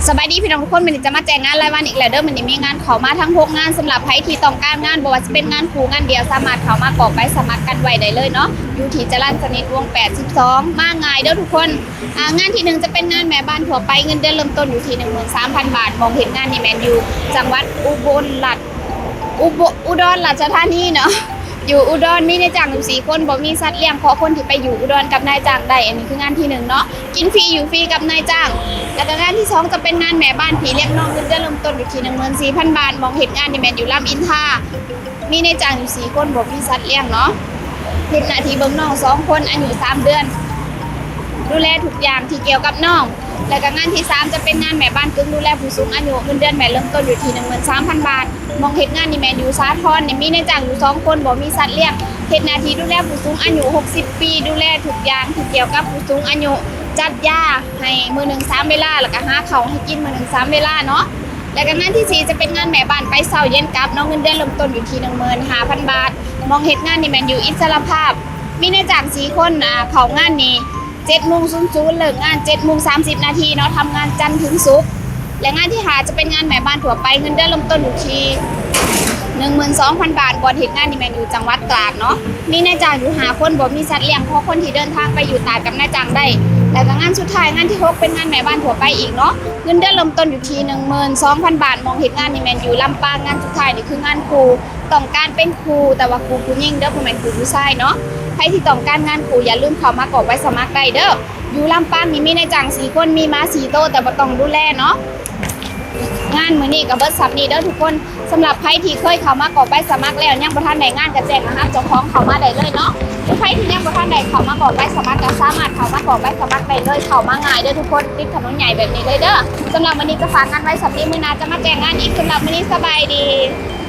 ສະບາຍດີພີ່ນ້ອງທຸກຄົນ, ມື້ນີ້ຈະມາແຈ້ງງານລາຍວັນອີກແລ້ວເດີ. ມື້ນີ້ມີງານເຂົ້າມາທັງຫົກງານ, ສຳລັບໃຜທີ່ຕ້ອງການງານ ບໍ່ວ່າຈະເປັນງານຄູ່ງານດຽວ ສາມາດເຂົ້າມາກອກໃບສະໝັກກັນໄວ້ໄດ້ເລີຍເນາະ, ຢູ່ທີ່ຈະລັນສະນິດວົງແປດສິບສອງ. ມາງ່າຍເດີທຸກຄົນ. ອາ ງານທີໜຶ່ງຈະເປັນງານແມ່ບ້ານທົ່ວໄປ, ເງິນເດືອນເລີ່ມຕົ້ນຢູ່ທີ່ໜຶ່ງໝື່ນສາມພັນບາດ, ໝ່ອງເຮັດງານນີ້ແມ່ນຢູ່ຈັງຫວັດອຸບົນລາດ ອຸບົ ອຸດອນລາຊະທານີເນາະ, ຢູ່ອຸດອນ. ມີນາຍຈ້າງຢູ່ສີ່ຄົນ, ບໍ່ມີສັດລ້ຽງ, ເພາະຄົນທີ່ໄປຢູ່ອຸດອນກັບນາຍຈ້າງໄດ້. ອັນນີ້ຄືງານທີໜຶ່ງເນາະ, ກິນຟຣີຢູ່ຟຣີກັບນາຍຈ້າງ. ແລ້ວກໍງານທີສອງຈະເປັນງານແມ່ບ້ານພີ່ລ້ຽງນ້ອງ, ເງິນເດືອນເລີ່ມຕົ້ນຢູ່ທີ່ໜຶ່ງໝື່ນສີ່ພັນບາດ, ໝ່ອງເຮັດງານນີ້ແມ່ນຢູ່ລຳອິນທາ. ມີນາຍຈ້າງຢູ່ສີ່ຄົນ, ບໍ່ມີສັດລ້ຽງເນາະ, ເຮັດໜ້າທີ່ເບິ່ງນ້ອງສອງຄົນ, ອາຍຸສາມເດືອນ, ດູແລທຸກຢ່າງທີ່ກ່ຽວກັບນ້ອງ. ແລ້ວກໍງານທີສາມຈະເປັນງານແມ່ບ້ານກຶ່ງດູແລຜູ້ສູງອາຍຸ, ເງິນເດືອນແມ່ນເລີ່ມຕົ້ນຢູ່ທີ່ໜຶ່ງໝື່ນສາມພັນບາດ, ໝ່ອງເຮັດງານນີ້ແມ່ນຢູ່ສາທອນ. ນີ້ມີນາຍຈ້າງຢູ່ສອງຄົນ, ບໍ່ມີສັດລ້ຽງ, ເຮັດໜ້າທີ່ດູແລຜູ້ສູງອາຍຸຫົກສິບປີ, ດູແລທຸກຢ່າງທີ່ກ່ຽວກັບຜູ້ສູງອາຍຸ, ຈັດຢາໃຫ້ມື້ໜຶ່ງສາມເວລາ, ແລ້ວກໍຫາເຂົ້າໃຫ້ກິນມື້ໜຶ່ງສາມເວລາເນາະ. ແລ້ວກໍງານທີສີ່ຈະເປັນງານແມ່ບ້ານໄປເຊົ້າເຢັນກັບເນາະ, ເງິນເດືອນເລີ່ມຕົ້ນຢູ່ທີ່ໜຶ່ງໝື່ນຫ້າພັນບາດ, ໝ່ອງເຮັດງານນີ້ແມ່ນຢູ່ອິດສະຫຼະພາບ. ມີນາຍຈ້າງສີ່ຄົນ, ອາ ເຂົ້າງານນີ້ ເຈັດໂມງສູນສູນ, ເລີກງານເຈັດໂມງສາມສິບນາທີເນາະ, ທຳງານຈັນເຖິງສຸກ. ແລະ ງານທີຫ້າຈະເປັນງານແມ່ບ້ານທົ່ວໄປ, ເງິນເດືອນເລີ່ມຕົ້ນຢູ່ທີ່ໜຶ່ງໝື່ນສອງພັນບາດ, ບ່ອນເຮັດງານນີ້ແມ່ນຢູ່ຈັງຫວັດຕາດເນາະ. ມີນາຍຈ້າງຢູ່ຫ້າຄົນ, ບໍ່ມີສັດລ້ຽງ, ເພາະຄົນທີ່ເດີນທາງໄປຢູ່ຕາດກັບນາຍຈ້າງໄດ້. ແລ້ວກໍງານສຸດທ້າຍ, ງານທີຫົກເປັນງານແມ່ບ້ານທົ່ວໄປອີກເນາະ, ເງິນເດືອນເລີ່ມຕົ້ນຢູ່ທີ່ໜຶ່ງໝື່ນສອງພັນບາດ, ໝ່ອງເຮັດງານນີ້ແມ່ນຢູ່ລຳປາງ. ງານສຸດທ້າຍນີ້ຄືງານຄູ່, ຕ້ອງການເປັນຄູ່, ແຕ່ວ່າຄູ່ຜູ້ຍິງເດີ, ບໍ່ແມ່ນຄູ່ຜູ້ຊາຍເນາະ. ໃຜທີ່ຕ້ອງການງານຄູ່, ຢ່າລືມເຂົ້າມາກອກໃບສະໝັກໄດ້ເດີ. ຢູ່ລຳປາງນີ້ມີນາຍຈ້າງສີ່ຄົນ, ມີໝາສີ່ໂຕ, ແຕ່ບໍ່ຕ້ອງດູແລເນາະ. ງານມື້ນີ້ກໍເບິດສ່ຳນີ້ເດີທຸກຄົນ. ສຳລັບໃຜທີ່ເຄີຍເຂົ້າມາກອກໃບສະໝັກແລ້ວ ຍັງບໍ່ທັນໄດ້ງານ ກໍແຈ້ງມາຫາເຈົ້າຂອງເຂົ້າມາໄດ້ເລີຍເນາະ. ໃຜທີ່ຍັງບໍ່ທັນໄດ້ເຂົ້າມາກອກໃບສະໝັກ ກໍສາມາດເຂົ້າມາກອກໃບສະໝັກໄດ້ເລີຍ, ເຂົ້າມາງ່າຍເດີທຸກຄົນ, ຕິດຖະໜົນໃຫຍ່ແບບນີ້ເລີຍເດີ. ສຳລັບມື້ນີ້ກໍຝາກງານໄວ້ສ່ຳນີ້, ມື້ໜ້າຈະມາແຈ້ງງານອີກ. ສຳລັບມື້ນີ້ສະບາຍດີ.